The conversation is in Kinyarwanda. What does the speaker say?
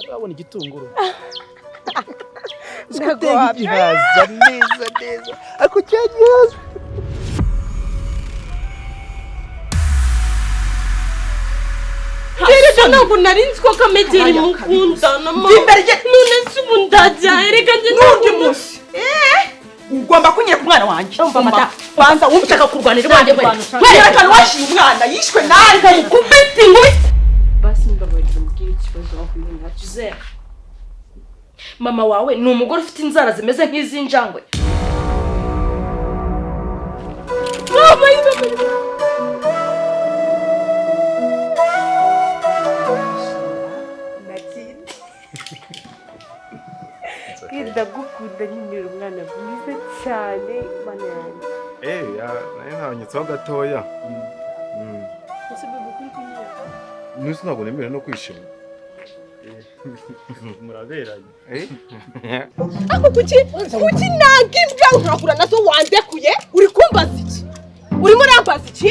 Urabona igitunguru Ntabwo guteka wabyo. Igihaza neza neza, ariko cya gihaza. Erega ntabwo nari nzi ko Kamegeri mukundana mama. Imbere ye. None se ubu ndajya, erega njye N'undi ntabwo munsi ugomba kunyereka umwana wanjye. Umva, mata. Banza wumve. Ushaka kurwanira iwanjye we. Werekana washiye umwana yishwe nawe. Mukubite ingumi. Basi mbabarira umbwire ikibazo wahuye nacyo. Zera. Mama wawe ni umugore ufite inzara zimeze nk'iz'injangwe. Mama, mama. Ndagukunda nyine, uri umwana mwiza cyane, Mana yanjye. Eh, nayo ntabanyutseho gatoya. Ese bebe kuri kunyereka? Nisi ntabwo nemerewe no kwishima. Muraberanye. Eh? Ako kuki nanga imbwa nkahura nazo? Wandekuye? Uri kumbaza iki? Urimo urambaza iki?